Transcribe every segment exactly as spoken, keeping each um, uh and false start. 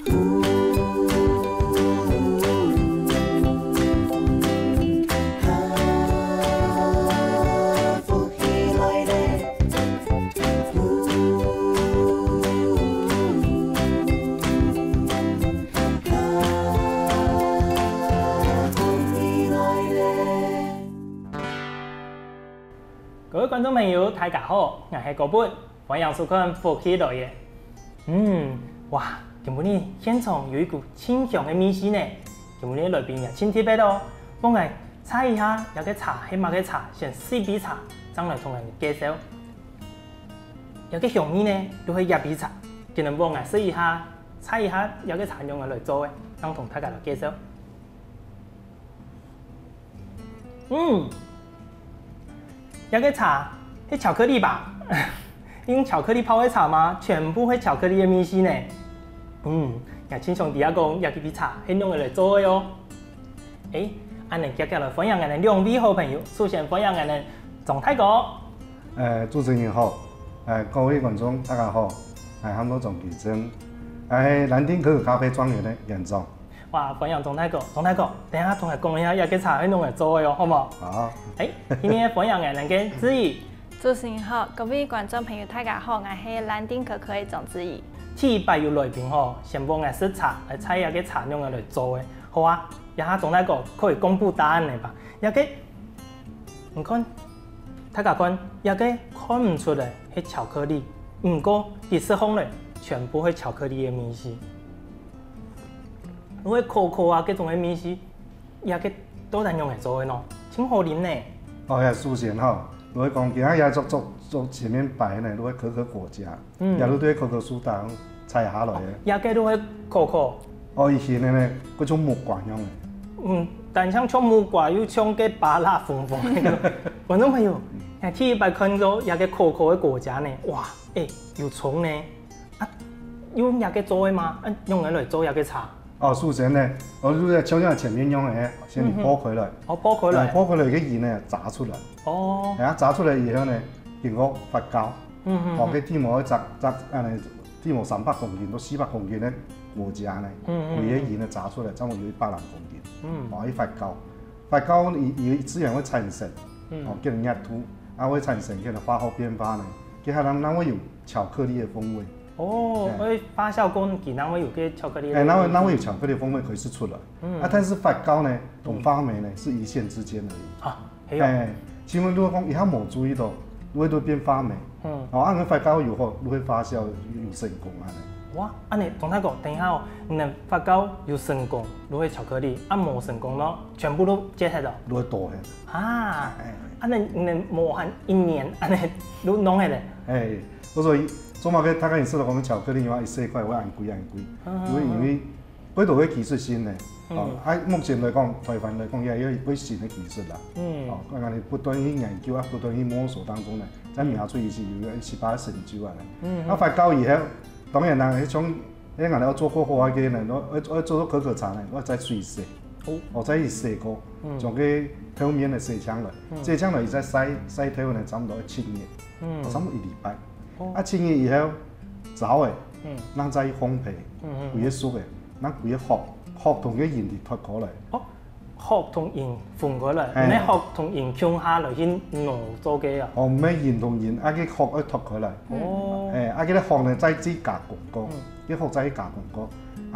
各位觀眾朋友，大家好，𠊎係高本，歡迎收看《福氣來了》。嗯，哇，今晡日現場有一股清香个味緒呢。今晡日來賓也盡特別哦，分𠊎猜一下，這个茶係麼个茶，先試一杯茶，正來同𠊎介紹。這个香味呢，就係這杯茶。今日分𠊎試一下，猜一下，這个茶仰仔來做个，正同大家來介紹。 嗯，這个茶係巧克力吧？用巧克力泡个茶嗎？全部係巧克力个味緒呢。嗯，𠊎盡想知啊講，這个茶係仰仔來做个哦。誒，恁仔遽遽來歡迎𠊎等兩位好朋友，首先歡迎𠊎等鍾大哥。呃，主持人好，呃，各位觀眾大家好，𠊎喊做鍾其正，𠊎係蘭亭可可咖啡莊園个園長。 哇，歡迎鍾大哥。鍾大哥，等下同𠊎講一下，這个茶係仰仔做个哦，好無？好。誒，今日歡迎𠊎等个志怡。主持人好，各位觀眾朋友，大家好，𠊎係蘭亭可可个鍾志怡。第一擺有來賓吼，先分𠊎試茶，來猜這个茶仰仔來做个。好啊，這下鍾大哥可以公布答案了吧？這个，你看，大家看，這个看毋出來係巧克力，毋過佢食項咧，全部係巧克力个味緒。 因為可可啊，該種个味緒，這个到底仰仔做个呢？盡好啉呢。哦，呀，首先吼，就係講今仔日做做做前面擺呢，就係可可果莢，嗯，也就對可可樹頂採下來个。這个就係可可。哦，佢形个呢，佢像木瓜樣个。嗯，但像像木瓜，又像个芭樂紅紅个。觀眾朋友，𠊎第一擺看到這个可可个果莢呢，哇，誒，有蔥呢。 啊，用這个做个嗎？啊，仰仔來做這个茶？哦，首先呢，哦，就係像像前面樣个，先剝開來。哦，剝開來。哎，剝開來个仁呢，榨出來。哦。哎，榨出來以後呢，經過發酵。嗯嗯。哦，該底毛一隻隻，恁仔，底毛三百公斤到四百公斤个果莢呢，嗯嗯。每个仁呢榨出來，差不多有一百零公斤。嗯。哦，一發酵，發酵呢，佢佢自然會產生，嗯。哦，叫做熱度，啊，會產生叫做化學變化呢，佢還能能會有巧克力个風味。 哦，哎。會發酵過，佢正會有个巧克力个味緒。哎，那會那會有巧克力風味可以試出來。嗯。啊，但是發酵呢，同發霉呢，是一線之間而已。啊，係哦。哎，請問如果講一下無注意到，會都變發霉。嗯。哦，啊，該發酵有好，會發酵有成功啊呢。哇，恁仔，鍾大哥，等一下哦，你等發酵有成功，就係巧克力，啊，無成功咯，全部都結忒了。就會倒忒。啊，哎。啊，恁仔你等無限一年，恁仔就弄忒了。哎， 所以，做麼个大家認識到講巧克力嘛，一細塊會恁貴恁貴，嗯，因為因為，嗯，嗯。過多个技術性呢，嗯。哦，啊，目前來講，臺灣來講，也有一个新个技術啦。嗯。哦，啊，𠊎等不斷去研究啊，不斷去摸索當中呢，才摸出一些有一个一百个成就啊呢。嗯，嗯。啊，發酵以後，當然啦，像，像𠊎等愛做過火个呢，愛愛做到可可茶呢，愛再水洗。哦。哦，再去洗過，嗯。將該豆面呢洗淨來，嗯。洗淨來，佢再曬曬豆呢，差不多愛七日。 嗯。差不多一禮拜。哦。啊，七日以後，燥个，嗯。正再去烘焙，嗯嗯。歸个熟个，正歸个殼，殼同个仁就脫開來。哦，殼同仁分開來，哎。毋係殼同仁共下來去熬做个啊。哦，毋係仁同仁，啊，該殼愛脫開來。哦。哎，啊，該个殼呢，再去加工過，嗯。該殼再去加工過，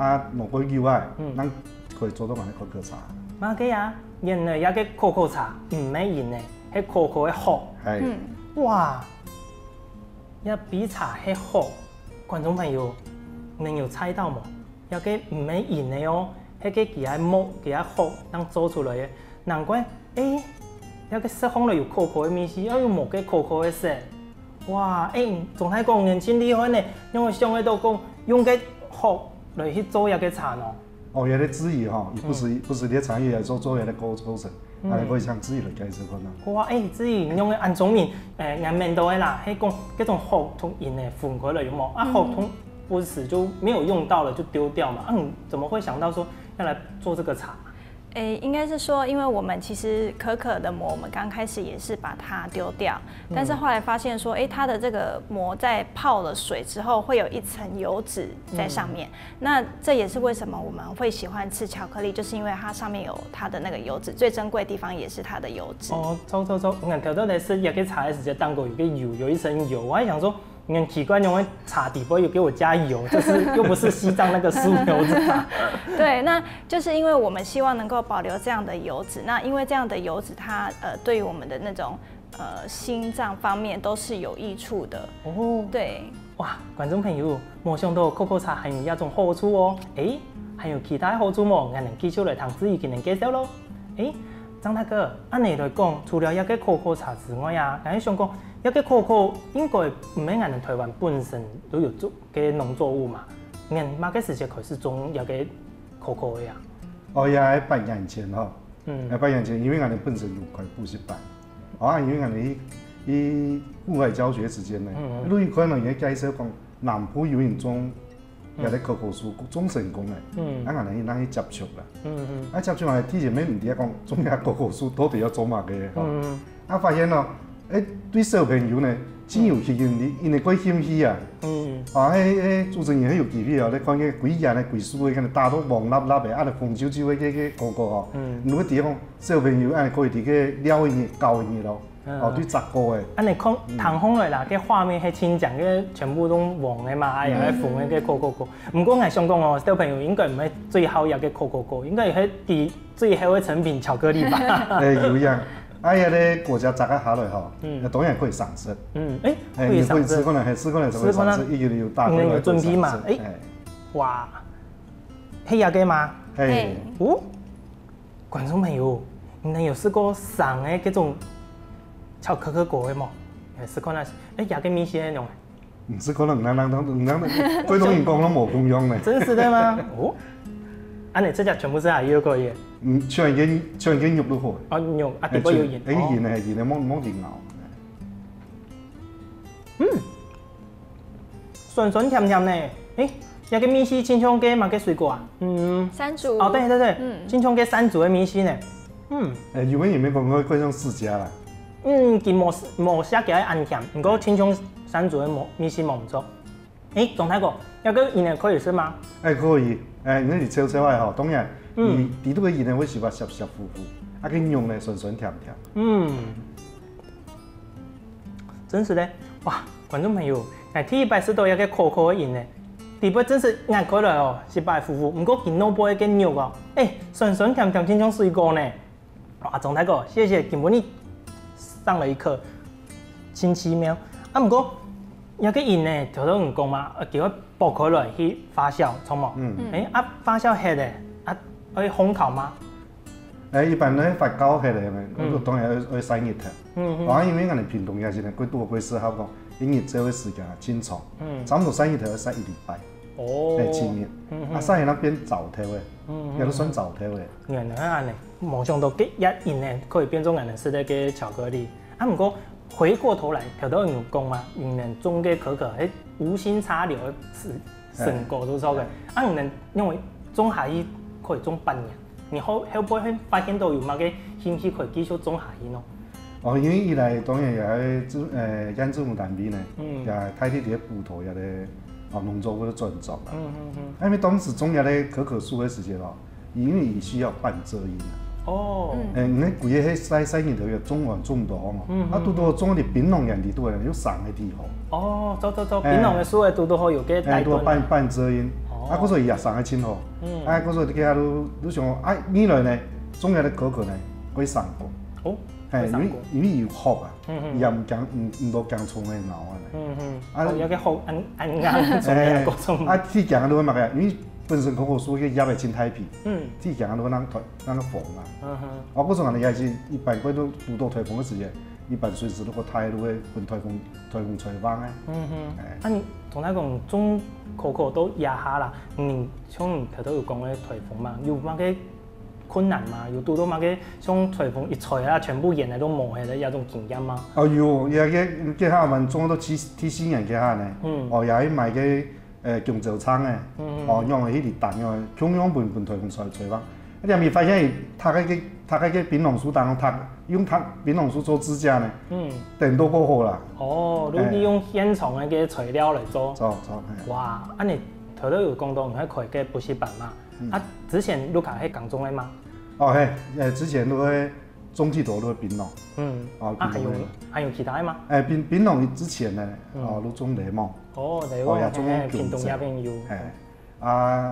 啊，熬過久啊，嗯。正可以做到𠊎个可可茶。麼个啊，原來這个可可茶毋係仁呢，係可可个殼。哎。嗯。哇！ 這杯茶係殼，觀眾朋友，你有猜到無？這个毋係仁个哦，係个佢个膜、佢个殼正做出來个。難怪，誒，這个食項來有可可个味緒，又有無个可可个色。哇，誒，鍾大哥，你盡厲害呢，仰會想得到講用个殼來去做這个茶呢？ 哦，原來志怡吼，佢毋係，嗯。毋係這个產業來做，做這个過，過程，嗯。啊，可以請志怡來介紹看啊。哇，誒，志怡，你仰會恁聰明，誒，𠊎愐到个啦，係講，該種殼同仁呢分開來有無？啊，嗯。殼同不時就沒有用到了就丟掉嘛，啊，你怎麼會想到說要來做這個茶？诶，应该是说，因为我们其实可可的膜，我们刚开始也是把它丢掉，但是后来发现说，诶，它的这个膜在泡了水之后，会有一层油脂在上面。那这也是为什么我们会喜欢吃巧克力，就是因为它上面有它的那个油脂，最珍贵的地方也是它的油脂。哦，走走走，你看頭到來食這个茶个時節，當過有个油，有一層油，我還想說，你很奇怪，因為茶底部有給我加油，這是又不是西藏那個酥油茶。对，那就是因为我们希望能够保留这样的油脂，那因为这样的油脂它呃对于我们的那种呃心脏方面都是有益处的。哦，对，哇，觀眾朋友，無想到可可茶還有這種好處哦。誒，還有其他好處無？𠊎等繼續來聽志怡佢等介紹咯。誒，張大哥，恁樣來講，除了這个可可茶之外啊，𠊎想講，這个可可應該毋係𠊎等台灣本身都有做个農作物嘛？你等麼个時節開始種這个可可个啊？哦，也係八年前吼，嗯哎，八年前，因為𠊎等本身有開補習班，啊，因為𠊎等去去戶外教學時間呢，路一看到人家介紹講南部有人種，也在可可樹種成功了，嗯啊，𠊎等去那去接觸啦，嗯嗯啊，接觸來之前乜毋知講種下可可樹到底要做麼个吼，嗯啊，發現咯，哎，對小朋友呢，真有吸引力，因為過興趣啊。嗯啊，迄迄主持人迄有機會哦，你看个歸日呢，歸樹个，可能打到黃立立个，啊，風啾啾个个个哥哥哦。嗯如果地方小朋友，哎，可以在个撩一日、搞一日咯。嗯哦，對，十个个。恁樣看，聽起來啦，个畫面係清淨，个全部都黃个嘛，哎呀，紅个个可可可。毋過𠊎想講哦，小朋友應該毋係最好食个可可可，應該係第最後个成品巧克力吧？哎，有影。哎呀咧，果汁摘个下來吼，嗯那當然可以賞識。嗯，哎，哎，可以你可以賞識試看看，嘿，試看看，怎麼會賞識？試看看一个有大你們有準備嘛賞識哎哎，哇，係這个嗎？嘿嘿，哦，觀眾朋友，你們有試過生个這種巧克力果个無？來試看啊，哎，這个味緒係哪樣？你試看了，你那那那那，歸種人講攏無共樣呢。真是的嗎？哦，啊，你這隻全部係還有可以？嗯，像一个像一个肉都好。哦，有啊，底部有鹽。哎，鹽呢，鹽呢，莫莫緊熬。酸酸甜甜呢。誒，這个味緒親像个麼个水果啊？嗯，山竹。哦，對對對，嗯親像个山竹个味緒呢。嗯，哎，有个也沒講過，過像釋迦啦。嗯，佢無無寫佢个恁甜，毋過親像山竹个無味緒無毋著。誒，鍾大哥，這个人呢可以食嗎？哎，可以，哎，你係臭臭个吼，當然，嗯你底肚个鹽呢會喜歡澀澀苦苦，啊，个肉呢酸酸甜甜。嗯，真是的，哇，觀眾朋友，𠊎第一擺食到這个可可个仁呢，底背真是咬開來哦，係白乎乎，毋過佢內背个肉哦，誒，酸酸甜甜，親像水果呢。哇，鍾大哥，謝謝今晡日上了一課，真奇妙。啊，毋過，這个仁呢，頭頭有講嘛，呃，佢會剝開來去發酵，著無？嗯誒，啊，發酵忒咧，啊，愛烘烤嗎？哎，一般呢發酵忒个呢，嗯就當然愛愛曬日頭。嗯嗯啊，因為𠊎等屏東也係呢，過多過適合講，一日照个時間啊，真長，嗯，差不多曬日頭要曬一禮拜，哦，哎，七日，嗯啊，曬到變燥透个，嗯也都算燥透个。原來恁呢，無想到个一仁呢，可以變做恁呢食个个巧克力。啊，毋過回過頭來，頭頭有講嘛，你等種个可可，係無心插柳个成果都著个。啊，你等認為種下去可以種半年，你後後背會發現到有麼个興趣可以繼續種下去呢？哦，因為一來當然也係政呃縣政府單位呢，嗯也大力个補助也个哦農作物个轉種啦。嗯嗯嗯，因為當時種這个可可樹个時節咯，因為佢需要半遮陰啊。哦，嗯哎，你看規个係曬曬日頭个種完種毋到哦，嗯啊，拄到種在檳榔園裡肚个有生个地方。哦，走走走，哎檳榔个樹仔拄拄好有个哎，帶盾。都半半遮陰，哦啊，故所也生个真好。嗯啊，故所你看都都想啊，未來呢，種个可可呢，會生果。哦，哎，會生果因為因為有殼啊，嗯嗯也毋驚毋毋到驚蟲个咬啊呢。嗯嗯，啊哦，有个好恁恁硬，從來過種。啊，鐵驚都會麼个？因為本身可可樹个葉仔真大片，嗯，鐵驚都會讓它讓它風啊。嗯哼，啊，故所呢也係一般過都堵到颱風个時節，一般隨時都過大都會分颱風颱風吹橫个。嗯哼。哎啊，你同佢講種可可到這下啦，你像你頭頭有講个颱風嘛，有麼个困難嘛？有堵到麼个像颱風一吹啊，全部園仔都無忒个這種經驗嘛？哦，有，也个這下蠻種到第第四年這下呢，嗯哦，也去買个呃弓蕉廠个，嗯哦，用个迄啲擔，用个共樣分分颱風吹吹橫。你有無發現，佢个个，佢个个檳榔樹當中，佢用佢檳榔樹做支架呢，嗯，等都過好啦。哦，如果用現成个个材料來做。做，做，嘿。哇，恁呢頭頭有講到你還開个補習班嘛？嗯。啊，之前屋下係耕種个嘛？哦，嘿，呃，之前都會種地都係檳榔。嗯。哦，啊，還有，檳榔。還有其他个嘛？哎，檳，檳榔之前呢，嗯。哦，都種檸檬。哦，檸檬，哦，也種過蘋果。嘿，屏東也有。嘿。 啊，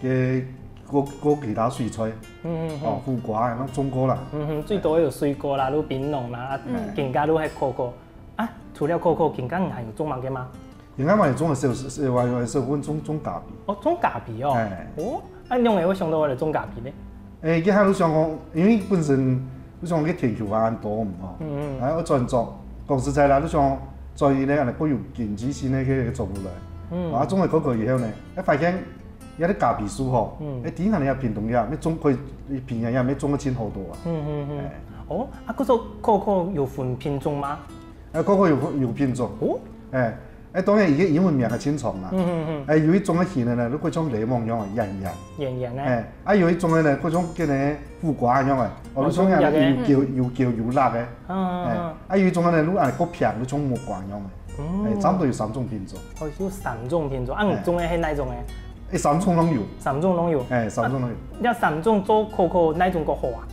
个，个，个其他水菜，嗯嗯嗯。哦，苦瓜啊，該種過啦。嗯哼，最多有水果啦，有檳榔啦，啊，嗯。更加有係可可。啊，除了可可，更加你還有種麼个嗎？應該嘛有種个小，小，小，小，小，種，種咖啡。哦，種咖啡哦。哎。哦，啊，仰會想到愛來種咖啡呢？ 誒，佢還有想講，因為本身有想講个田坵還多嘛，吼。嗯嗯。啊，愛轉作，講實在啦，你想轉去呢，恁樣過有經濟性个个作物來。嗯。啊，種了可可以後呢，誒，發現，這个咖啡樹吼，嗯。誒，第一下你也屏東也，乜種過，屏東也，乜種个盡好多啊。嗯嗯嗯。誒。哦，啊，可是可可有分品種嗎？誒，可可有，有品種。哦。誒， 誒，當然，佢个英文名較清楚嘛。嗯嗯嗯。誒，有一種个型个呢，就會像檸檬樣个，圓圓。圓圓个。誒，啊，有一種个呢，會像該个苦瓜樣个，哦，哦，就像恁樣有，像圓圓个。有，有，有辣个。嗯嗯嗯。誒，啊，有一種个呢，就恁樣較平，就像木瓜樣个。嗯。誒，差不多有三種品種。哦，有三種品種，啊，你種个係哪種个？誒，三種攏有。三種攏有。誒，三種攏有。啊，這三種做可可哪種較好啊？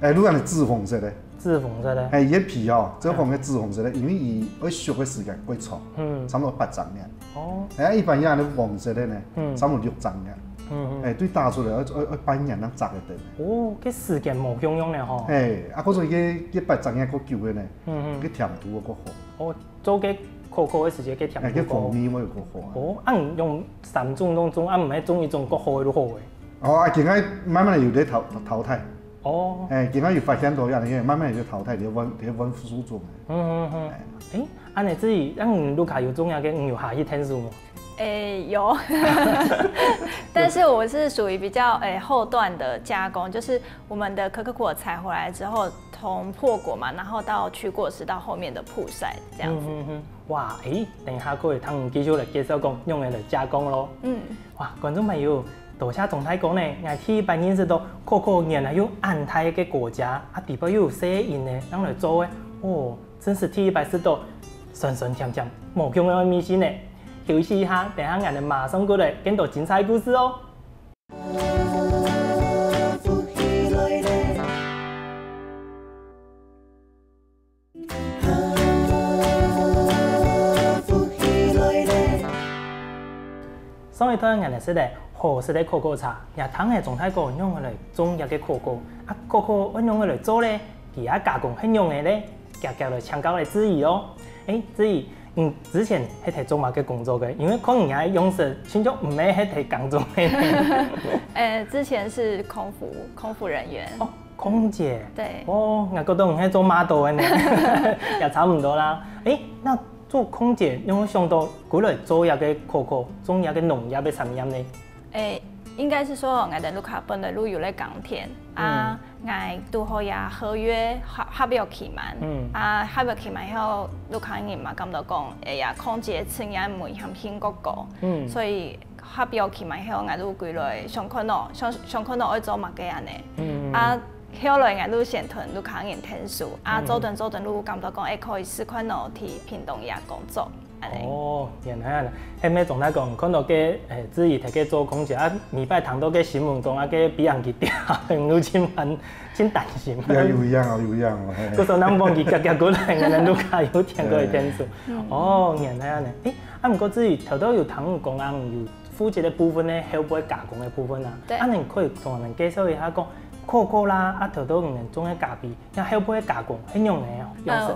誒，就恁樣紫紅色个。 紫紅色个。嘿，佢个皮吼，這个紅个紫紅色个，因為佢愛熟个時間較長，嗯。差不多八隻月。哦。嘿，一般佢恁樣黃色个呢，嗯。差不多六隻月。嗯嗯。嘿，對打出來愛，愛，愛半年正摘得到。哦，該時間無共樣呢吼。嘿，啊，可是佢，佢八隻月較久个呢，嗯嗯。佢甜度會較好。哦，做該可可个時節，該甜度較好。嘿，該風味會較好啊。哦，啊，你用三種攏種，啊，毋係種一種較好个就好个。哦，啊，今下慢慢地有在淘，淘汰。 哦。誒，今下有發現到恁樣，慢慢就淘汰，就換，就換樹種。嗯嗯嗯。誒。誒，恁樣子，恁你屋下有種這个，你有下去𢯭手無？誒，有。但是我是屬於比較，誒，後段的加工，就是我們的可可果採回來之後，從破果嘛，然後到取果實，到後面的曝曬這樣子。嗯嗯嗯。哇，誒，等一下可以聽你繼續來介紹講，用來加工咯。嗯。哇，觀眾朋友， 多謝鍾大哥呢，𠊎第一擺認識到可可原來有恁大个果莢，啊，底背又有細人呢，正來做个。哦，真係第一擺食到酸酸甜甜，無共樣个味緒呢。休息一下，等下𠊎等馬上過來，更多精彩故事哦。 上一段𠊎等食了好食个可可茶，也聽了鍾大哥仰仔來種這个可可，啊，可可愛仰仔來做咧？佢个加工係仰仔咧？遽遽來請教咧志怡哦。誒，志怡，你之前係在做麼个工作个？因為看你个樣式，親像毋係在耕種个。呃，之前是空服，空服人員。哦， 空姐。對。哦，𠊎覺得你係做model个呢，也差毋多啦。誒，該做空姐，仰會想到過來做這个可可，種這个農業个產業呢？誒，應該是說，𠊎等屋下本來就有咧耕田，啊，嗯。𠊎拄好這合約合，合約期滿，嗯。啊，合約期滿以後，屋下人嘛感覺講，哎呀，空姐職業危險性較高，嗯。所以 合約期滿後，𠊎就歸來想看咯，想，想看咯愛做麼个恁呢。嗯。啊，後來𠊎就先同屋下人𢯭手，啊，嗯。做等做等就感覺講，誒，可以試看咯，去屏東這工作，恁呢。哦，原來恁呢。係無？總來講，看到个，誒，志怡在該做空姐，啊，每擺聽到个新聞講，啊，該飛行機跌下來，你就盡煩，盡擔心。有，有影哦，有影哦，嘿。故所人忘記遽遽過來，𠊎等屋下有𢯭過𢯭手。嗯。哦，原來恁呢。誒，啊，毋過志怡頭頭有聽你講啊，有 負責个部分呢，後背加工个部分啊。對。啊，你可以同𠊎等介紹一下講，可可啦，啊，頭頭你等種个咖啡，該後背加工係仰仔哦，樣式。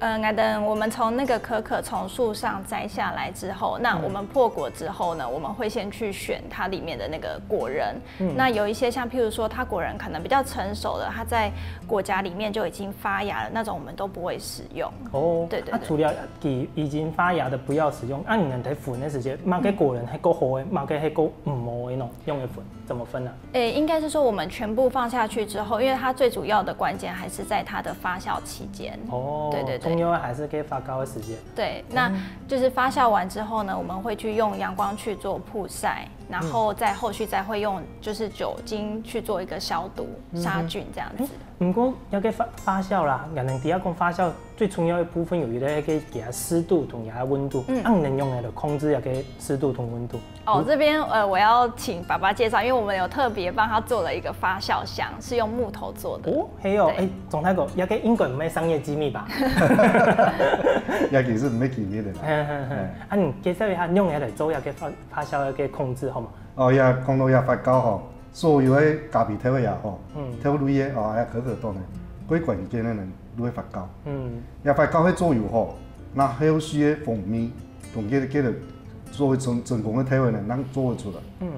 呃，呃，𠊎等，我們從那個可可從樹上摘下來之後，那我們破果之後呢，嗯。我們會先去選它裡面的那個果仁。嗯。那有一些像譬如說，它果仁可能比較成熟的，它在果莢裡面就已經發芽了，那種我們都不會使用。哦，對對對。啊，除了佢已經發芽的不要使用，啊，你等在分个時節，麼个果仁係較好个，麼个係較毋好个呢？仰仔分，怎麼分啊？誒，應該是說我們全部放下去之後，因為它最主要的關鍵還是在它的發酵期間。哦，對對對。重要个還係該發酵个時間。對，那就是發酵完之後呢，我們會去用陽光去做曝曬，然後再後續再會用就是酒精去做一個消毒殺菌這樣子。毋過，該个發發酵啦，𠊎等知影講發酵最重要个部分有一個該个濕度同佢个溫度，嗯，恁樣用來控制該个濕度同溫度。哦，這邊呃，我要請爸爸介紹，因為我們有特別幫他做了一個發酵箱，是用木頭做的。哦，係哦，哎，鍾大哥，這个應該毋係商業機密吧？這其實毋係機密个啦。啊，你介紹一下，用來做這个發發酵个控制好嗎？哦，也講到這發酵吼，所有个咖啡豆个也好，豆類个哦，也可可豆呢，最關鍵个呢，都會發酵。嗯，這發酵个作用吼，那後續个風味，同佢个个所謂成成功个豆个呢，能做得出來。嗯。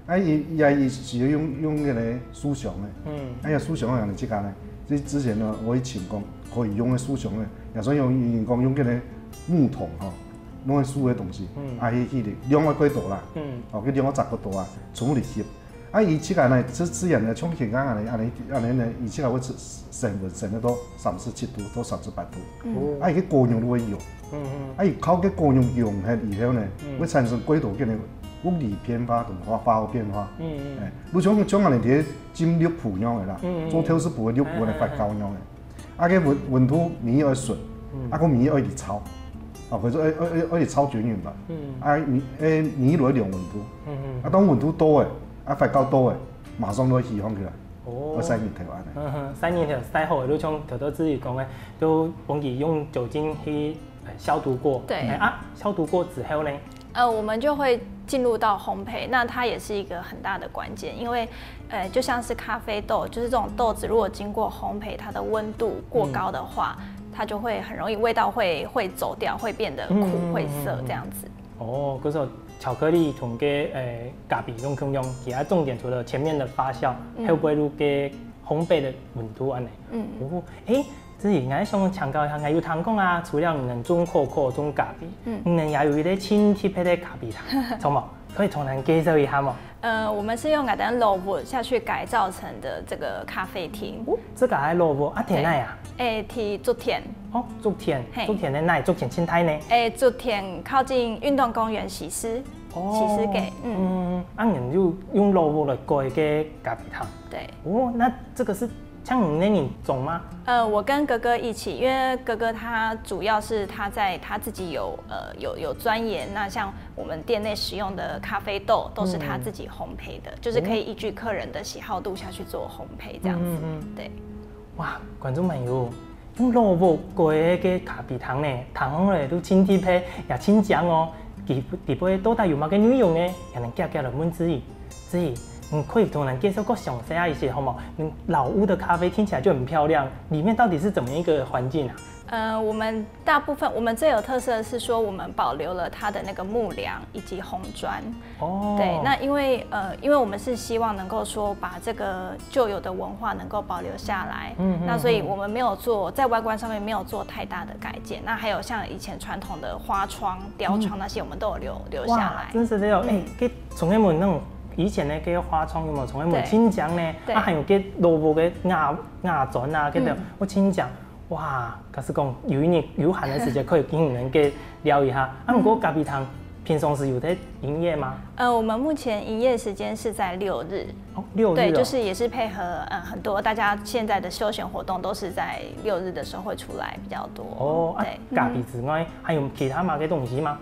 啊，伊也伊是用用个呢，樹香个，嗯，啊，也樹香个人自家呢，這之前呢，我以前講可以用个樹香个，也算用人講用个呢木桶吼，弄个樹个東西，嗯，啊，去去的量个幾多啦，嗯，哦，去量个十个多啊，全部去吸。啊，伊自家呢，自自然呢，像現在安尼安尼安尼呢，伊自家會生生成到三十七度到三十八度，哦，啊，伊个果肉都會有。 啊，佢靠个果肉溶忒以後呢，會產生幾多个呢物理變化同化化學變化。嗯嗯。哎，就像像𠊎等在浸綠葡樣个啦，做豆豉脯个綠葡个發酵樣个。啊，个溫溫度你愛順，啊，个米愛去炒，啊，或者愛愛愛愛去炒均勻吧。嗯。啊，米誒米落量溫度，嗯嗯。啊，當溫度到誒，啊，發酵到誒，馬上就會起放起來，哦，愛曬日頭安尼。嗯哼，曬日頭曬好，就像頭頭志宇講个，就忘記用酒精去 消毒過。對啊，消毒過之後呢？呃，我們就會進入到烘焙，那它也是一個很大的關鍵，因為，呃，就像是咖啡豆，就是這種豆子如果經過烘焙，它的溫度過高的話，它就會很容易味道會會走掉，會變得苦、會澀這樣子。哦，可是巧克力同个呃咖啡用共樣，其他重點除了前面的發酵，還有不會入个烘焙的溫度安尼。嗯，哦，誒。 志宇，𠊎想請教一下，𠊎有聽講啊，除了你等種可可、種咖啡，嗯，你等也有一個盡特別个咖啡廳，著無？可以同𠊎等介紹一下無？呃，我們是用𠊎等老屋下去改造成的這個咖啡廳。哦，這個還老屋啊，在哪啊？誒，在竹田。哦，竹田，竹田在哪？竹田盡大呢？誒，竹田靠近運動公園西勢，西勢个，嗯。嗯，啊，你就用老屋來改个咖啡廳。對。哦，那這個是 像你恁樣種嗎？呃，我跟哥哥一起，因為哥哥他主要是他在他自己有呃有有鑽研，那像我們店內使用的咖啡豆都是他自己烘焙的，就是可以依據客人的喜好度下去做烘焙這樣子。嗯嗯。對。哇，觀眾朋友，用老屋改个咖啡廳呢，聽起來都盡特別，也盡靚哦。佢裡背到底有麼个內容呢？也能遽遽來問志宇。 志宇，你可以同𠊎等介紹較詳細一些好無？你老屋的咖啡聽起來就很漂亮，裡面到底是怎麼一個環境啊？呃，我們大部分我們最有特色的是說，我們保留了它的那個木樑以及紅磚。哦，對，那因為呃，因為我們是希望能夠說把這個舊有的文化能夠保留下來，嗯，那所以我們沒有做在外觀上面沒有做太大的改建。那還有像以前傳統的花窗、雕窗那些，我們都有留留下來。真是這樣，哎， 從該門那種以前的該花窗有無？從該門盡靚呢，啊，還有該老屋个瓦瓦磚啊，該種，我盡靚。哇，假使講有一日有閒个時節，可以跟你們該聊一下。啊，毋過咖啡廳平常時有在營業嗎？呃，我們目前營業時間是在六日。哦，六日。對，就是也是配合呃很多大家現在的休閒活動都是在六日的時候會出來比較多。哦，啊，咖啡之外還有其他麼个東西嗎？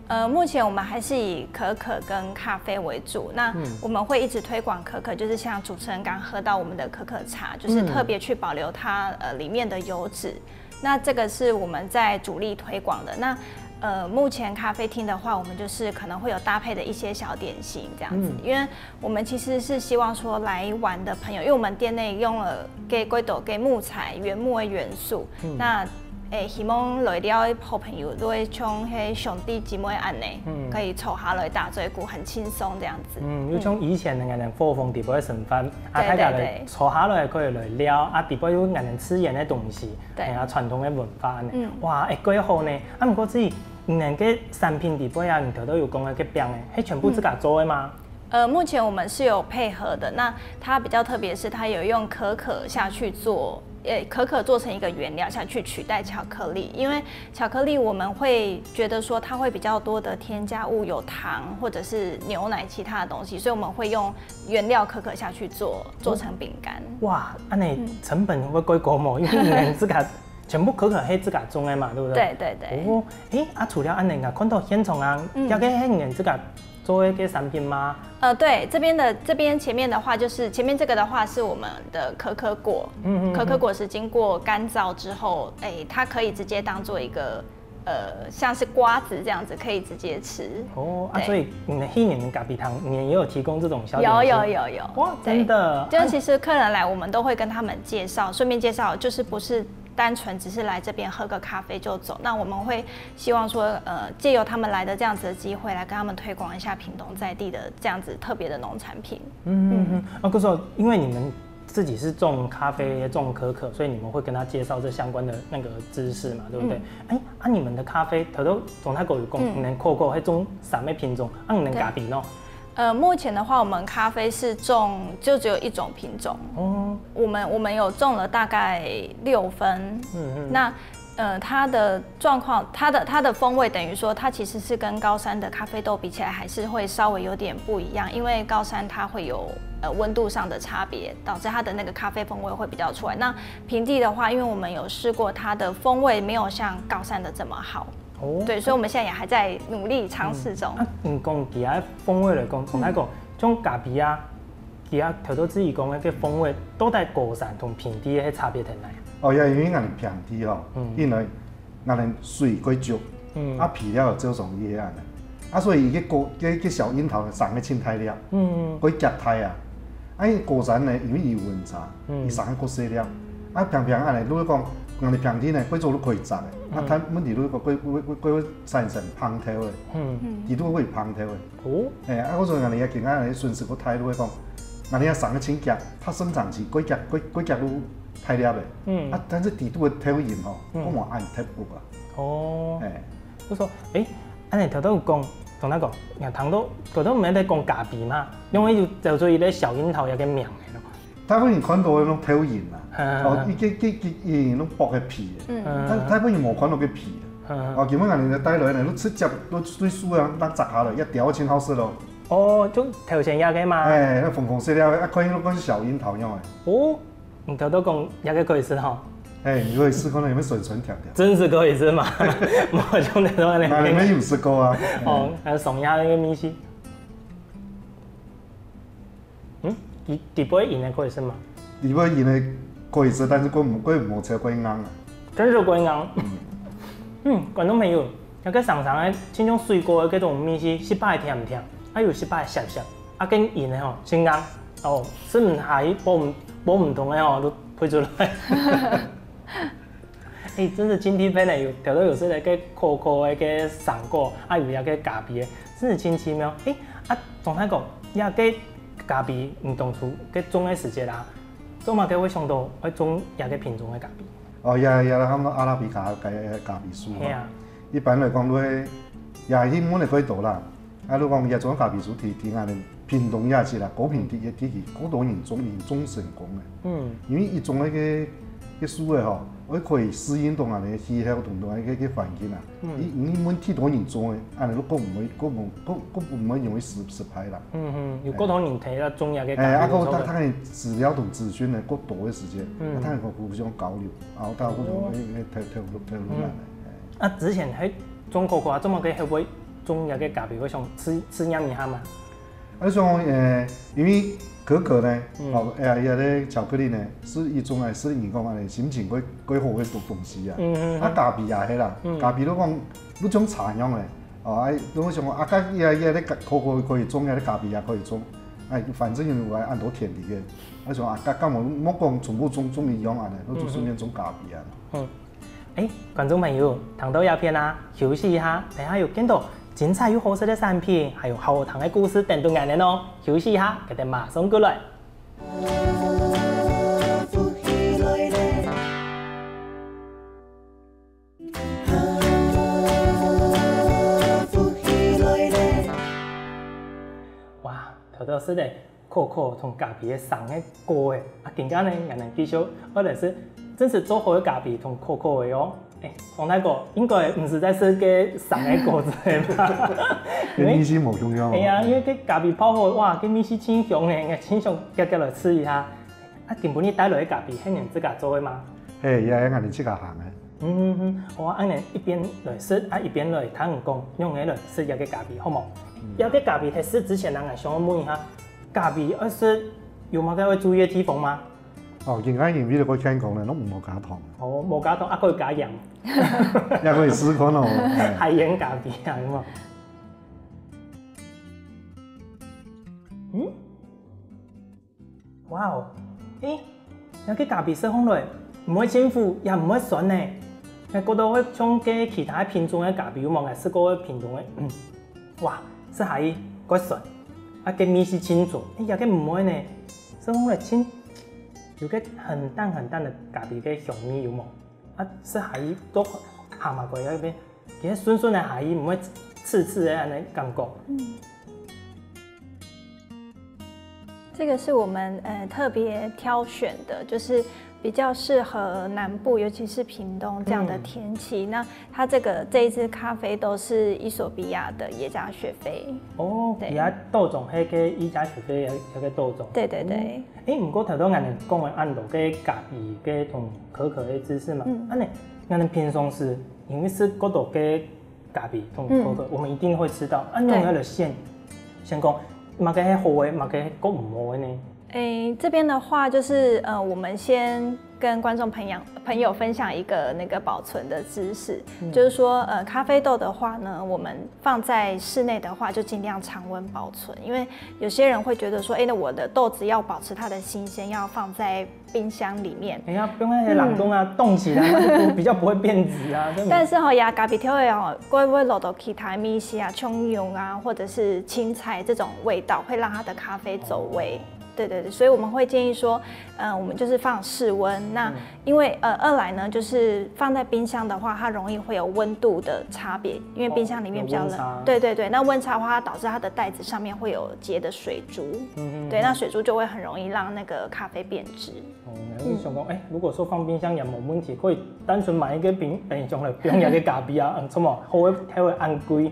呃，目前我們還是以可可跟咖啡為主。那我們會一直推廣可可，就是像主持人剛喝到我們的可可茶，就是特別去保留它呃裡面的油脂。那這個是我們在主力推廣的。那呃，目前咖啡廳的話，我們就是可能會有搭配的一些小點心這樣子，因為我們其實是希望說來玩的朋友，因為我們店內用了 个幾多个木材、原木个元素。那誒，希望來尞个好朋友都會像係兄弟姊妹恁樣，可以坐下來打嘴鼓，很輕鬆這樣子。嗯，就像以前个恁樣伙房裡背个生活，啊，大家來坐下來可以來尞，啊，裡背有恁樣自然个東西，對，啊，傳統个文化恁樣，哇，會幾好呢。啊，毋過志宇，你个產品裡背啊，你頭頭有講个餅誒，係全部自家做个嗎？ 呃，目前我們是有配合的。那它比較特別是，它有用可可下去做呃，可可做成一个原料下去取代巧克力，因为巧克力我们会觉得说它会比较多的添加物，有糖或者是牛奶其他的东西，所以我们会用原料可可下去做，做成饼干。哇，恁呢成本會較高無？因為你自家全部可可係自家種个嘛，對不對？对对对。哦，誒，啊，除了恁呢，啊，看到現場啊，這个係你自家做个產品嗎？呃，对，这边的这边前面的话，就是前面这个的话是我们的可可果，嗯嗯嗯可可果实经过干燥之后，哎，它可以直接当做一个呃，像是瓜子这样子，可以直接吃。哦，啊，对所以你的黑人咖啡糖，你也有提供这种小点有心？有有有，哇，对真的，就是啊其实客人来，我们都会跟他们介绍，顺便介绍，就是不是单纯只是来这边喝个咖啡就走。那我们会希望说，呃，借由他们来的这样子的机会，来跟他们推广一下屏东在地的这样子特别的农产品。嗯嗯嗯，啊，可是因为你们自己是种咖啡、种可可，所以你们会跟他介绍这相关的那个知识嘛，对不对？哎、啊，你们的咖啡，头头总太狗有讲，嗯你们可可还种三个品种，啊，你们对咖啡呢？呃，目前的话，我们咖啡是种就只有一种品种，哦，我们我们有种了大概六分，嗯嗯，那呃，它的状况，它的它的风味等于说，它其实是跟高山的咖啡豆比起来，还是会稍微有点不一样，因为高山它会有呃温度上的差别，导致它的那个咖啡风味会比较出来。那平地的话，因为我们有试过，它的风味没有像高山的这么好，哦，对，所以我们现在也还在努力尝试中。啊，你讲其他风味来讲，从那个种咖啡啊，其他头头自己讲的个风味，到底高山同平地的差别在哪？哦，也因为俺们平地吼，嗯因为俺们水过足，嗯啊，肥料就种伊个啊，啊，所以伊个果，个个小櫻桃呢，生个真大粒，嗯过结大啊。啊，伊高山呢，因为伊有温差，嗯伊生个过细粒。啊，平平啊呢，如果讲，俺们平地呢，过做都可以摘的，啊，嗯它问题如果过过过过产生芳头的，嗯，伊都会芳头的。哦，哎，啊，我说俺们也今仔日顺势个态度讲，俺们也生个真结，它生长期过结过过结都大粒的。嗯啊，但是底肚的头影吼，嗯我们按特不啊。哦，哎，就说，哎，按你头头讲，从那个，你看糖豆，头头毋是在讲咖啡嘛，因为就走出一个小櫻桃一个名的咯。大部分人看到的那种头影啊，嗯哦，一个个个个那种薄个皮的，嗯，嗯但大部分人无看到个皮的。嗯哦，今仔日俺们带来呢，都直接都对树啊，那摘下来，也雕个真好食咯。哦，就头前那个嘛。哎，那粉粉色的，啊，看起来跟小櫻桃一样哎。哦，你头头讲那个可以吃哈，哎，你可以试看看有没有酸酸甜甜。真是可以吃嘛？我兄弟都在那边。那你们有试过啊？哦，还有松芽那个米西。嗯，底底部的银的可以吃吗？里边因为过一次，但是过过无车过硬啊。真是过硬。嗯，观众朋友，那个常常的，亲像水果的这种米西，是白甜甜，还有是白咸咸，啊，跟银的吼，真硬。哦，是毋还无毋无毋同的吼，都配出来。哎，真是今天呢，有调到有些那个可可的个水果，啊，有那个咖啡的，真是真奇妙。哎，啊，总太讲，那个咖啡，你当初个种的时节啦，做么个会想到会种那个品种的咖啡？哦，也也，他们阿拉比卡咖咖啡树嘛。嘿啊，一般来讲，都会也英文的可以多啦。啊，如果讲也种咖啡树，提提俺的屏东也是啦，高屏地也地区，好多人种，人种成功的。嗯，因为一种那个个树的吼，我可以适应到俺的气候同同那个个环境啊。嗯你你问忒多人种的，俺都讲毋会，讲毋讲讲毋会容易失失败啦。嗯嗯，有过多人提到种那个哎，啊，咖啡的时候个他他的资料同资讯呢，过多的时间，嗯啊，他能够互相交流，然后大家互相哦会会投投入投入进来。啊，之前还种可可啊，这么个会不会种那个咖啡，会想试试验一下嘛？而且呃，因为可可呢，嗯哦，哎呀，伊个巧克力呢，是一种哎，是人讲哎，心情会会好个东东西啊。嗯嗯啊，咖啡也系啦嗯，咖啡都讲，都种茶样嘞，哦，哎，都想讲啊，咖伊个伊个可可可以种，伊个咖啡也可以种，哎，反正有俺按多田地个，我想啊，干干嘛莫讲全部种种一样啊呢，那就顺便种咖啡啊。嗯，哎，观众朋友，听到这片啊，休息一下，等下有更多精彩又好食的产品，还有好听的故事等等俺们哦。休息一下，佢哋马上过来。哇，头头是的，可可同咖啡个生个果哎，啊，今天呢，俺们继续，或者是真實做好个咖啡同苦苦个哦。欸，王大哥，應該毋係在食該生个果子个吧？該味緒無共樣哦。哎呀，因為該咖啡泡好，哇，該味緒盡香欸，𠊎盡想遽遽來試一下。啊，今晡日帶來个咖啡係你自家做个嗎？係，也係𠊎等自家烘个。嗯嗯嗯，哇，恁樣一邊來食啊，一邊來聽你講，仰仔來食這個咖啡，好無？這個咖啡在食之前呢，𠊎想要問一下，咖啡愛食有麼个愛注意个地方嗎？ 哦，今下因為這個健康呢，攏無加糖。哦，無加糖，啊，可以加鹽。也可以試看哦。欸。海鹽咖啡啊，有無？嗯？哇哦，欸，這個咖啡食起來，毋會盡苦，也毋會酸呢。𠊎覺得會像該其他品種个咖啡，有無？𠊎食過个品種个，嗯， 哇，食下去蓋酸，啊，該味緒盡重，哎呀，該毋會呢，食起來盡有個很淡很淡个咖啡个香味，有無？啊，食下去都鹹啊，該邊，其實酸酸个下去，毋會刺刺个恁樣感覺。嗯。 這個是我們呃特別挑選的，就是比較適合南部，尤其是屏東這樣的天氣。嗯。那它這個這一支咖啡豆是衣索比亞的耶加雪菲。哦，對。佢个豆種，該个耶加雪菲，該个豆種。對對對。嗯。欸，毋過頭先𠊎等講个恁多个咖啡个同可可个知識嘛，嗯。恁樣，𠊎等平常時因為食過多个 咖啡同可可，嗯。我們一定會吃到。啊，對。仰仔來選，先講，麼个係好个，麼个係較毋好个呢？誒，這邊的話就是，呃，我們先跟觀眾朋友朋友分享一個那個保存的知識，嗯。就是說，呃，咖啡豆的話呢，我們放在室內的話，就盡量常溫保存，因為有些人會覺得說，誒，那我的豆子要保持它的新鮮，要放在冰箱裡面。哎呀，放在冷凍啊，凍起來，那就比較不會變質啊，對嗎？但是吼，呀，咖啡豆个吼，會不會落到其他米西啊、蔥油啊，或者是青菜這種味道，會讓它的咖啡走味。對對對，所以我們會建議說，呃，我們就是放室溫。那因為，呃，二來呢，就是放在冰箱的話，它容易會有溫度的差別，因為冰箱裡面比較冷。哦，有溫差。對對對，那溫差的話，它導致它的袋子上面會有結的水珠。嗯嗯嗯。對，那水珠就會很容易讓那個咖啡變質。 哦，𠊎就想講，誒，如果說放冰箱也無問題，可以單純買一個冰，冰箱來冰一個咖啡啊，嗯，怎麼好會，還會恁貴？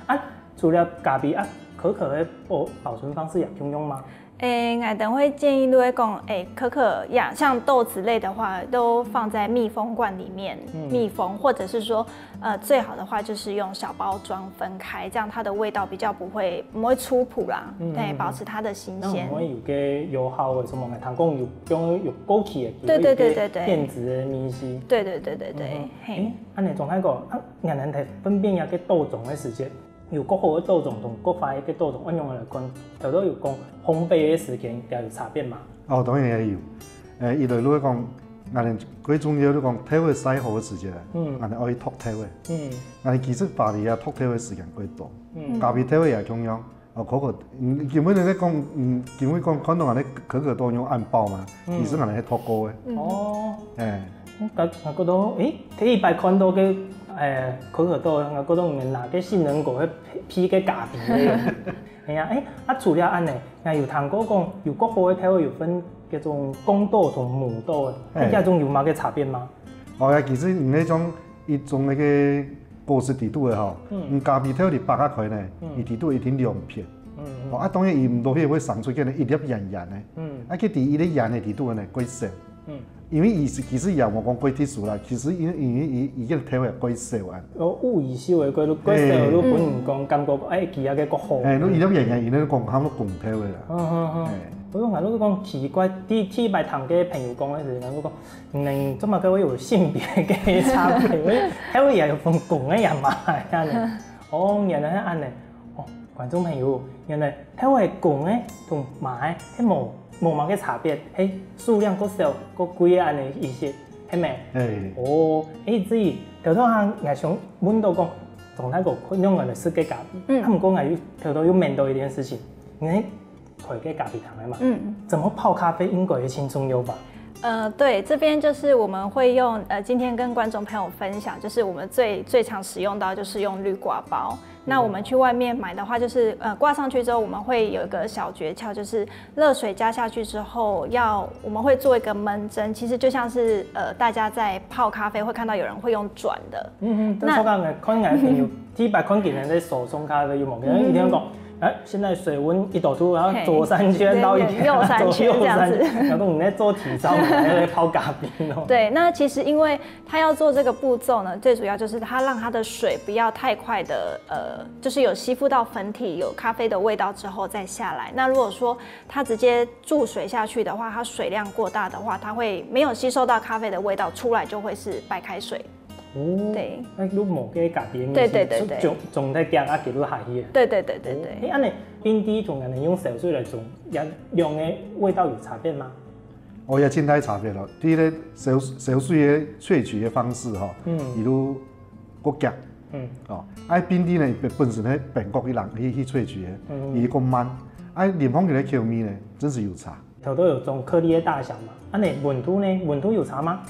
啊，除了咖啡啊，可可个保，保存方式也共樣嗎？誒，𠊎等會建議就會講，誒，可可呀，像豆子類的話，都放在密封罐裡面，嗯。密封，或者是說，呃，最好的話就是用小包裝分開，這樣它的味道比較不會，不會出譜啦，嗯，對，嗯，保持它的新鮮。那毋會有个油耗个什麼，𠊎聽講有，有，有過期个，對對對對對。有一個變質个味緒。對對對對對，嗯哼。嘿。誒，恁樣總下講，啊，𠊎等在分辨這個豆種个時節，有較好个豆種同較壞个豆種，仰般來看？頭頭有講烘焙个時間也有差別嘛？哦，當然也有。誒，一來就係講，𠊎等最重要就講豆仔曬好个時節啊，嗯。𠊎等愛去擇豆仔。嗯。𠊎等其實巴黎啊，擇豆仔時間較多。嗯。咖啡豆仔也共樣。 哦，可可，嗯，今晡日咧講，嗯，今晡日講看到恁樣可可豆用恁包嘛，嗯。其實恁樣係擇過个。嗯。哦。誒。𠊎，𠊎覺得，誒，第一擺看到个，誒，可可豆，𠊎覺得你拿个杏仁果去配，配个咖啡咧。哎呀，誒，啊，除了恁樣，𠊎有聽過講，有較好个豆仔有分該種公豆同母豆个，嘿。啊，這種有麼个差別嗎？哦，呀，其實你那種 一種該個果實底肚个吼，嗯。嗯，咖啡豆仔擘開呢，嗯。佢底肚一定兩片。嗯，嗯。哦，啊，當然佢毋多，佢會生出个呢一粒圓圓个。嗯。啊，佢第一粒圓个底肚呢，較細。嗯。因為佢是，其實也無講較特殊啦，其實因為，因為佢，佢个豆仔較細啊。哦，物以稀為貴，較細，嘿。就分人講感覺，誒，佢个較好。誒，就一粒圓圓，佢呢講喊做公豆仔啦。嗯，嗯，嗯。嘿。所以𠊎就講奇怪，第，第一擺聽个朋友講个時，𠊎就講， 嗯，做麼个會有性別个差別？因為豆仔也有分公个也嘛，恁樣。哦，原來係恁樣。哦，觀眾朋友，原來豆仔公个同嫲个係無，無麼个差別，係數量較少、較貴个恁樣意思，係無？嘿。哦，誒，所以頭頭啊，𠊎想問到講，總大哥仰般來食个咖啡，嗯。啊，毋過𠊎又頭頭又問到一件事情，你 開个咖啡廳个嘛，嗯。怎麼泡咖啡應該也盡重要吧？呃，对，这边就是我们会用，呃，今天跟观众朋友分享，就是我们最最常使用到就是用绿挂包。那我们去外面买的话，就是呃挂上去之后，我们会有一个小诀窍，就是热水加下去之后，要我们会做一个闷蒸，其实就像是呃大家在泡咖啡会看到有人会用转的，嗯嗯，正常个，看个朋友，第一擺看見人在手冲咖啡有無？可能一定要講，哎，現在水溫一百度，然後左三圈，然後一定要右三圈這樣子，然後你在做體操，還在泡咖啡哦。对，那其实因为它要做这个步骤呢，最主要就是它让它的水不要太快的，呃，就是有吸附到粉体，有咖啡的味道之后再下来。那如果说它直接注水下去的话，它水量过大的话，它会没有吸收到咖啡的味道，出来就会是白开水。哦，对，那如果个咖啡，对对对对，总总在讲啊，给入下去。对对对对对，哎，安尼，冰滴同安尼用烧水来冲，两两个味道有差别吗？哦，也真大差别咯。第一个烧烧水个萃取个方式吼，嗯，比如国家，嗯，哦，啊冰滴呢本本身呢本国个人去去萃取个，嗯，伊个慢，啊啉起来个口味呢，真是有差。头都有种颗粒个大小嘛，啊你温度呢？温度有差吗？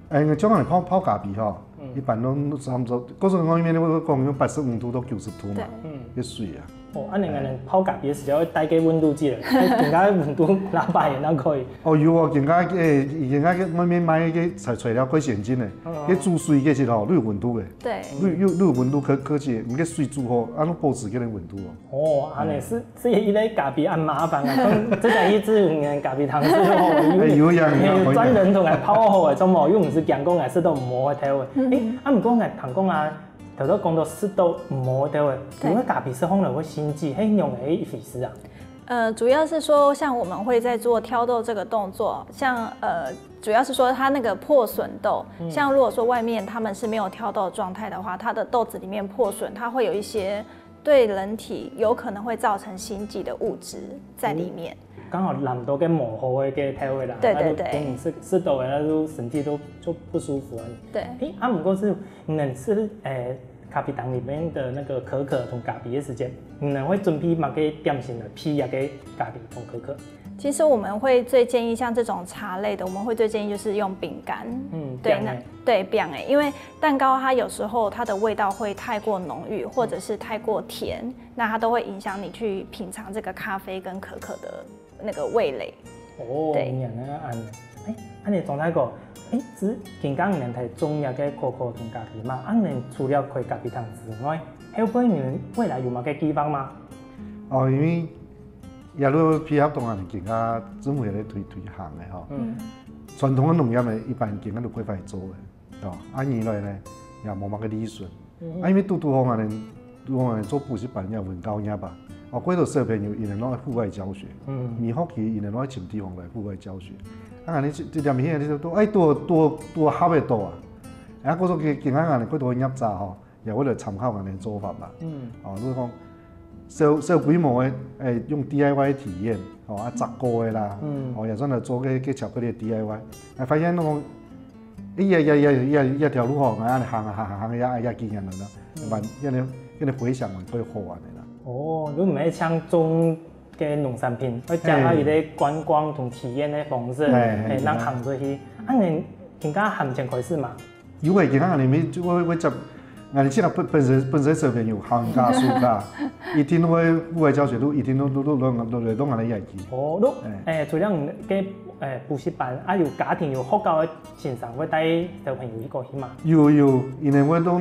哎，像我们泡泡咖啡吼，一般都差不多，各种方面我讲用八十五度到九十度嘛，对，嗯，个水啊。哦，啊，你可能泡咖啡的时候会带个温度计了，哎，人家温度哪把也那可以。哦，有哦，人家个，人家个外面卖个材材料可以先进的，个煮水个是吼，有温度个，对，有有有温度可可以，你个水煮好，啊，都保持个温度哦。哦，啊，你是是一类咖啡很麻烦啊，这个一直有人咖啡糖是哦，哎，有样有专人同来泡好的，怎么又不是讲讲来是都没得的。哎，啊，不过来谈讲啊。 头头讲到食豆毋好个，因为咖啡色红了会心悸，嘿，用个意思啊。呃，主要是说，像我们会在做挑豆这个动作，像呃，主要是说它那个破损豆，像如果说外面他们是没有挑豆状态的话，它的豆子里面破损，它会有一些对人体有可能会造成心悸的物质在里面。刚好染到个模糊个个体位啦，对对对，是是豆位，那就身体都就不舒服啊。对，诶，啊，不过是能是诶。 咖啡糖里面的那个可可同咖啡的时间，你们会准备么个点心来配那个咖啡同可可？其实我们会最建议像这种茶类的，我们会最建议就是用饼干，嗯，对，那对饼诶，因为蛋糕它有时候它的味道会太过浓郁，或者是太过甜，那它都会影响你去品尝这个咖啡跟可可的那个味蕾。哦，对，原来安。 哎，安尼总来讲，哎，只健康人体重要个可可同咖啡嘛，安尼除了开咖啡糖之外，后背你们未来有么个计划吗？哦，因为也都配合同人健康政府也在推推行的吼。嗯。传统的农业呢，一般健康都规划做的，哦，啊，二来呢，也无么个利润。 啊，因为拄拄好安尼，拄好安尼做补习班也有教育吧。哦，过多小朋友因为拢爱户外教学，嗯，微学期因为拢爱寻地方来户外教学。啊，安尼这这点片你就都哎多多多合得到啊。啊，过多今今下安尼过多业者吼，也为了参考安尼做法嘛。嗯，哦，如果讲小小规模的，哎，用 D I Y 体验，哦，啊，十个的啦，嗯，哦，也算来做个个巧克力 D I Y，哎，发现那种。 哎呀呀呀呀呀，条路吼，俺行行行行呀呀，经验了呢，蛮，现在现在回想蛮会好玩的啦。哦，你毋系像种个农产品，会加入一个观光同体验的方式，哎，让行出去。啊，你今个行情开始嘛？有诶，今个里面就会会接，俺现在本本身本身小朋友寒假暑假，一定会户外教学，都一定都都都都都都俺的眼睛。哦，都哎，除了你个哎补习班，啊有家庭有学校的 先生会带小朋友去过去嘛？有有，因为我都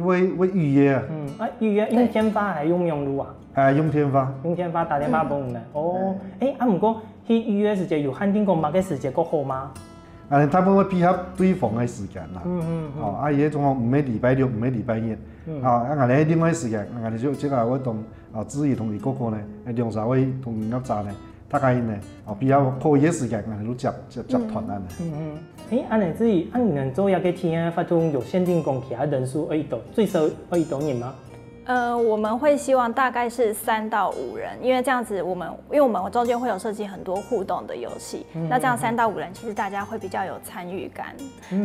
会会预约啊。嗯，啊预约用电话还用网络啊？啊，用电话。用电话打电话分你们。哦，哎，啊，不过去预约时间有限定讲么个时间过好吗？啊，大部分会配合对方的时间啦。嗯嗯。哦，啊，有一种哦，每礼拜六，每礼拜日，啊，啊，俺另外时间，俺就这个活动啊，志毅同你哥哥呢，两三位同学仔呢。 大概呢，哦，比较可以个时间，俺就接接接团安尼。嗯嗯。哎，安尼志毅，啊你们做一个体验活动有限定讲其他人数爱多，最少爱多人吗？呃，我们会希望大概是三到五人，因为这样子我们，因为我们中间会有设计很多互动的游戏，那这样三到五人其实大家会比较有参与感。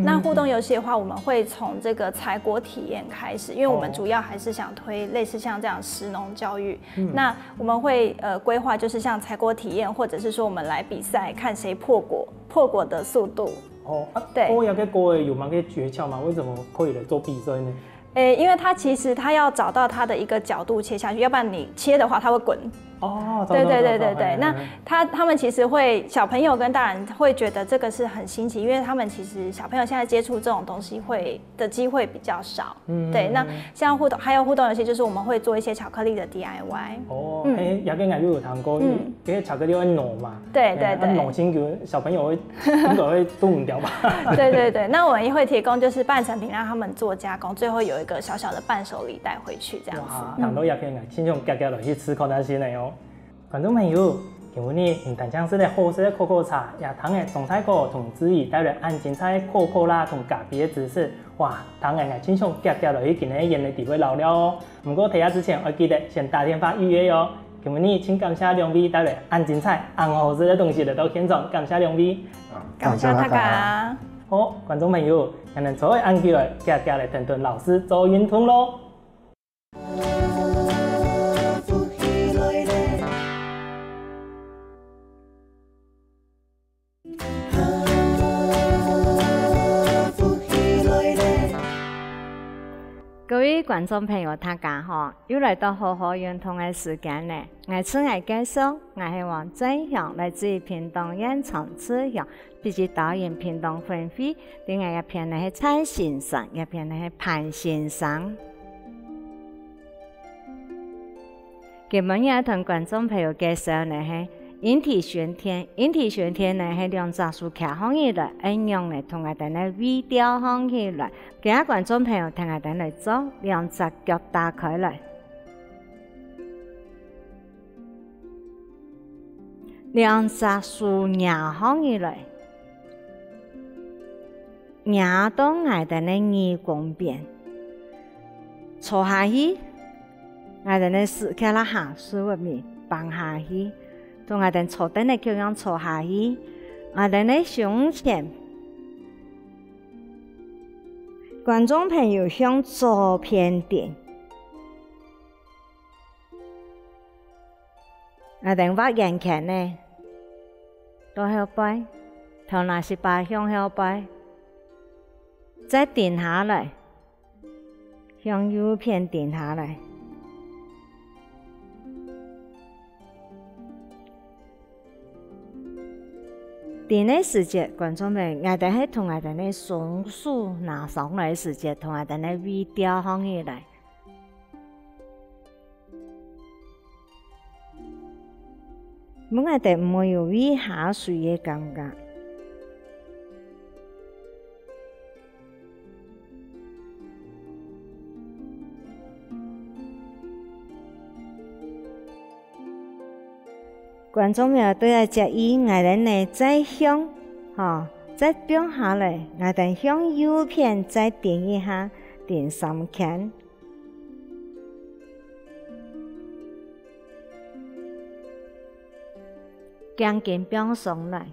那互动游戏的话，我们会从这个采果体验开始，因为我们主要还是想推类似像这样食农教育。那我们会呃规划就是像采果体验，或者是说我们来比赛看谁破果，破果的速度。哦，啊，对哦，有个果有么个诀窍吗？为什么可以来做比赛呢？诶，因为他其实他要找到他的一个角度切下去，要不然你切的话他会滚。哦，对对对对对，嘿那他他们其实会小朋友跟大人会觉得这个是很新奇，因为他们其实小朋友现在接触这种东西会的机会比较少。对，那像互动还有互动游戏，就是我们会做一些巧克力的 D I Y。哦，哎，也个我有听过，嗯，这个巧克力会糯嘛，对对对，糯进去小朋友会应该会动掉吧？对对对，那我们也会提供就是半成品让他们做加工，最后有一个小小的伴手礼带回去这样子。哇，谈到这片啊，亲像夹夹落去吃看下先呢哦。观众朋友，今日你单讲是个好食个可可茶，也听个钟大哥同志怡带来恁精彩个可可啦同咖啡个知识，哇，听个我亲像夹夹落去今日个眼泪底会流了哦。不过睇下之前，要记得先打电话预约哦。今日真感谢两位带来恁精彩、恁好食个东西来到现场，感谢两位。感谢大家。好，观众朋友，还能坐个恁久个，夹夹来听听老师做运动咯。各位观众朋友，大家好！又来到好好运动个时间了。我自我介绍，我系王振雄，来自于屏东縣長治乡，积极导引屏东分会。另外一片呢系蔡先生，一片呢系潘先生。 今晡日同觀眾朋友介紹呢係引體旋天。引體旋天呢係兩隻手擎䟘起來，恁樣呢同𠊎兜呢圍吊䟘起來。今日觀眾朋友同𠊎兜來做，兩隻腳打開來，兩隻手擎䟘起來。 擎到𠊎兜个耳公邊。坐下去，𠊎兜个屎朏啦下屎朏尾放下去，同𠊎兜坐等个共樣坐下去。𠊎兜个胸前，觀眾朋友向左片頂。 𠊎兜畫圓圈仔，到後背，頭那息把向後背，再停下來，向右片停下來。停个時節，觀眾朋友，𠊎兜係同𠊎兜个雙手拿上來个時節，同𠊎兜个圍吊䟘起來。 分𠊎兜毋會有畏下垂个感覺。觀眾朋友對𠊎接意，𠊎兜呢再向，吼，再放下來，𠊎兜向右片再停一下，停三圈。 頸根放鬆來，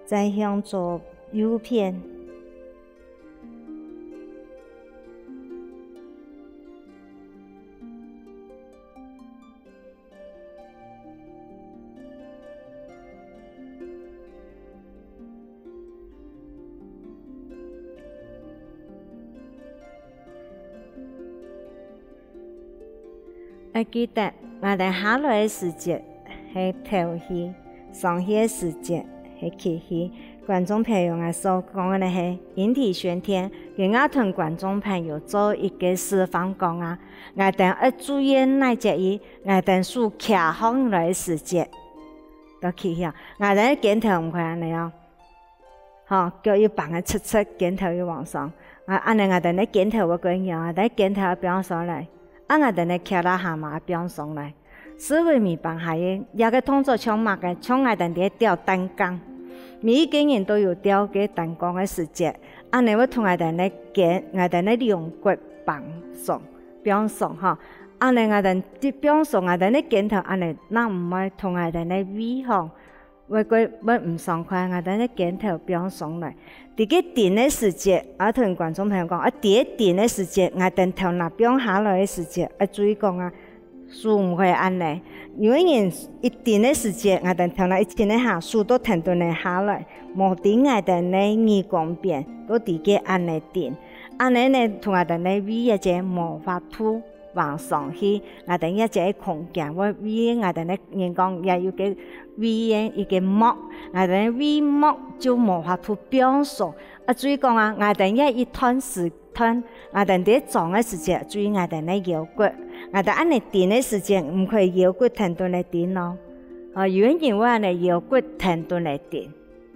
再向左右片。 愛記得，𠊎兜下來个時節係敨氣，上去个時節係吸氣。觀眾朋友，𠊎所講个呢係引體旋天，今𠊎同觀眾朋友做一個示範講啊，𠊎兜愛注意哪隻位，𠊎兜手擎䟘來个時節，到吸氣啊，𠊎兜个肩頭毋可以恁樣哦。 吼，腳又挷个直直，肩頭又往上。啊，恁樣𠊎兜个肩頭會恁樣，𠊎兜个肩頭愛放鬆來，啊，𠊎兜个胯啦下嘛愛放鬆來。屎朏尾放下去，這個動作像麼个？像𠊎兜在吊單槓。每一個人都有吊該單槓个時節，恁仔會同𠊎兜个肩，𠊎兜个龍骨放鬆，放鬆吼。恁仔𠊎兜放鬆𠊎兜个肩頭，恁仔正毋會同𠊎兜个胃項，會過，會毋爽快，𠊎兜个肩頭放鬆來。在該定个時節，啊同觀眾朋友講，啊在該定个時節，𠊎兜頭那放下來个時節，愛注意講啊， 手毋可以恁仔。有个人一定个時節，𠊎兜頭那一定个下，手都跈等仔下來，無在𠊎兜个耳公邊，都在該恁仔定。恁仔呢，同𠊎兜个胃這節無法度放鬆去，𠊎兜這節个空間，會胃𠊎兜个人講，也有个胃个一个膜，𠊎兜个胃膜就無法度放鬆。啊，注意講啊，𠊎兜這一段時 段，𠊎兜在張个時節，注意𠊎兜个腰骨。𠊎兜恁仔定个時節，毋可以腰骨跈等仔定哦。哦，有个人會恁仔腰骨跈等仔定。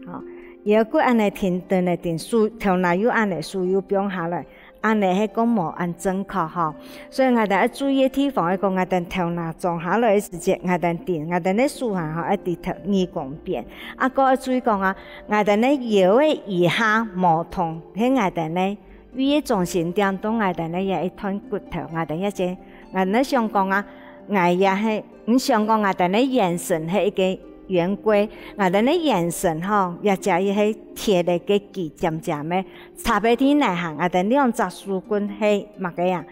哦，腰骨恁仔跈等仔定，手，頭那又恁仔，手又放下來，恁仔係講無恁正確吼。所以𠊎兜愛注意个地方，係講𠊎兜頭那張下來个時節，𠊎兜定，𠊎兜个手下吼，愛在頭耳公邊。啊，過愛注意講啊，𠊎兜个腰个以下無動，係𠊎兜个 胃个中心點到𠊎兜个這一段骨頭，𠊎兜這節，𠊎兜想講啊，𠊎也係，你想講𠊎兜个圓身係一个圓規，𠊎兜个圓身吼，這節係鐵个个幾尖尖个，插个地泥下，𠊎兜兩隻手棍係麼个啊？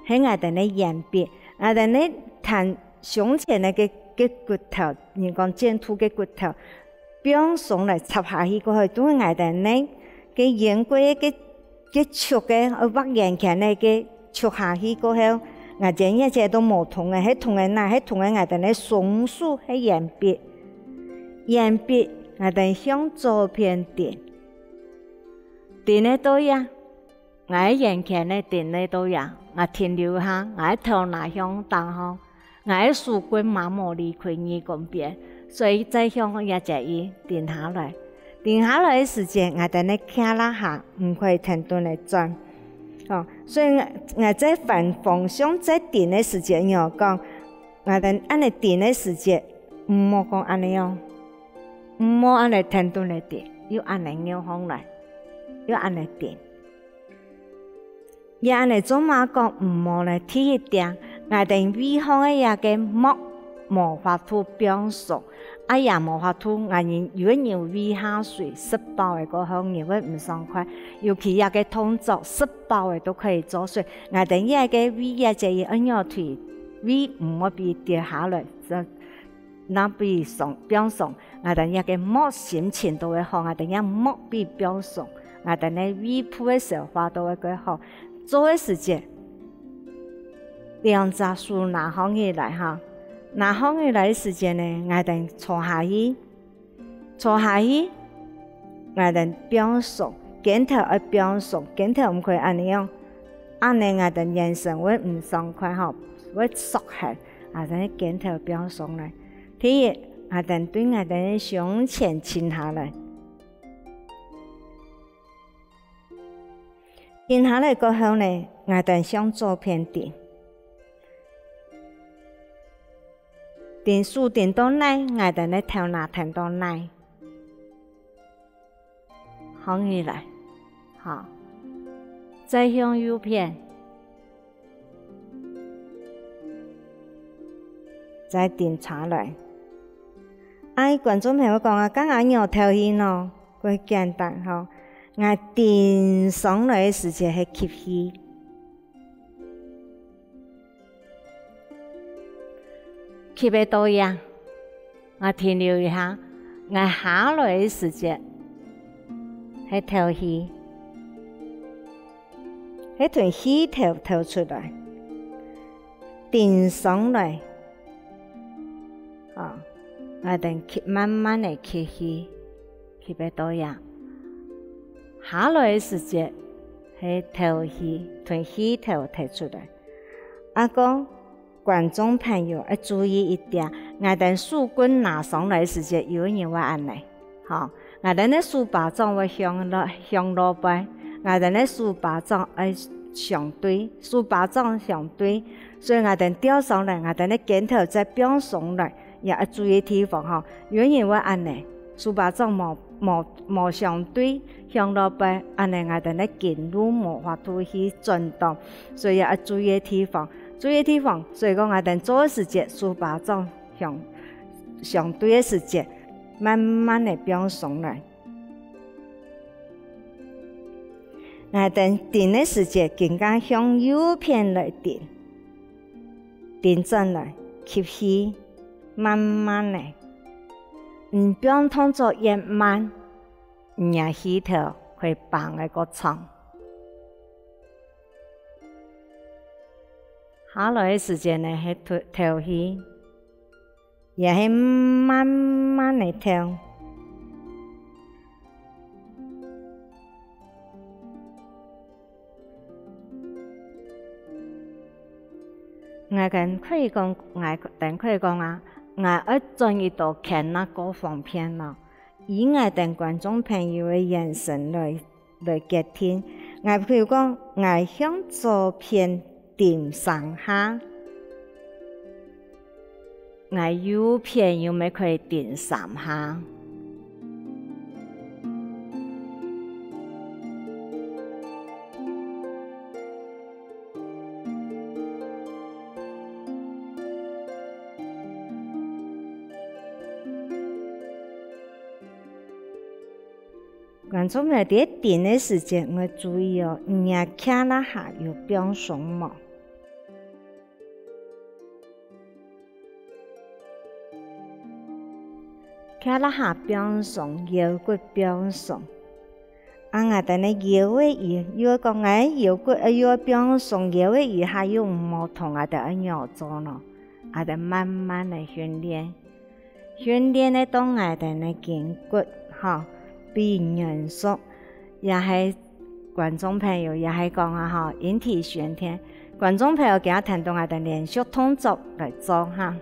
係𠊎兜个圓筆，𠊎兜个跈胸前个个个骨頭，人講肩胛个骨頭，放鬆來插下去過後，對𠊎兜呢，个圓規个 个曲个，呃，畫圓圈个个曲下去過後，𠊎兜這節都無動个，係動个哪，係動个𠊎兜个雙手係鉛筆。鉛筆，𠊎兜向左片頂。頂个到這，𠊎个圓圈个頂个到這，𠊎停留下，𠊎个頭那向頂吼。 𠊎个手棍嘛無離開耳公邊，所以再向這節位停下來。停下來个時節，𠊎兜个胯下毋可以跈等仔轉。哦，所以𠊎，𠊎再反方向再停个時節，仰講，𠊎兜恁仔停个時節，毋好講恁仔哦，毋好恁仔跈等仔停，又恁仔扭䟘來，又恁仔停。 也恁仔做麼个講毋好呢？第一點，𠊎兜胃項个這个膜無法度放鬆，啊也無法度，𠊎人有个人胃下垂，食飽个過後人會毋爽快，尤其這个動作，食飽个都可以做，所以𠊎兜這个胃這節愛仰推，胃毋好分跌下來，這 那分鬆，放鬆，𠊎兜這个膜心情都會好，𠊎兜這膜分放鬆，𠊎兜个胃部个消化都會較好。做个時節，兩隻手拿䟘起來哈，拿䟘起來个時節呢，𠊎兜坐下去，坐下去，𠊎兜放鬆，肩頭愛放鬆，肩頭毋可以恁仔樣，恁仔𠊎兜圓身會毋爽快吼，會縮核，𠊎兜个肩頭放鬆來。 第一，𠊎兜對𠊎兜个胸前靜下來。靜下來過後呢，𠊎兜向左片頂。頂手頂到哪，𠊎兜个頭那跈到哪。 䟘起來，好，再向右片，再頂下來。哎，觀眾朋友講啊，該𠊎仰敨氣呢？蓋簡單吼，𠊎頂上來个時節係吸氣。 吸个到這，𠊎停留一下，𠊎下來个時節，係敨氣，係同氣敨敨出來，頂上來，啊，𠊎兜吸，慢慢仔吸氣。 吸个到這。下來个時節，係敨氣，同氣敨敨出來。啊，過，觀眾朋友愛注意一點，𠊎兜手棍拿上來个時節，有个人會恁仔，吼，𠊎兜个手巴掌會向落，向落背，𠊎兜个手巴掌愛相對，手巴掌相對，所以𠊎兜吊上來，𠊎兜个肩頭再放鬆來，也愛注意地方吼，有个人會恁仔。手巴掌無，無，無相對，向落背，恁呢𠊎兜个筋路無法度去轉動，所以愛注意个地方，注意个地方，所以講𠊎兜做个時節，手巴掌向，相對个時節，慢慢个放鬆來。𠊎兜扲个時節，更加向右片來扲，扲轉來，吸氣，慢慢个，毋放動作越慢， 你个氣頭會挷个過長。下來个時節呢，係敨，敨氣，也係慢慢个敨。 𠊎等可以講，𠊎等可以講啊，𠊎愛轉一到圈仔較方便咯。以𠊎等觀眾朋友个眼神來，來決定。𠊎譬如講，𠊎向左片扲三下，𠊎右片又乜可以扲三下。 觀眾朋友，在扲个時節，愛注意哦，若胯這下有放鬆無？ 胯這下放鬆，腰骨放鬆。啊𠊎兜个腰仔佢，又講𠊎腰骨，呃，又放鬆，腰仔佢下又毋好動，𠊎兜愛仰做呢？𠊎兜慢慢个訓練，訓練个到𠊎兜个筋骨，吼，變軟熟，也係 觀眾朋友也係講啊吼，引體向天。觀眾朋友，今下聽著𠊎兜連續動作來做哈。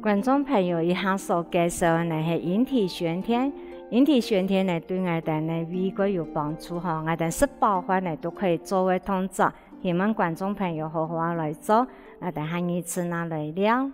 觀眾朋友，以下所介紹个呢係引體向天。引體向天呢，對𠊎兜呢胃个有幫助吼，𠊎兜食飽飯呢都可以做个動作。希望觀眾朋友好好仔來做，𠊎兜下二次那來尞。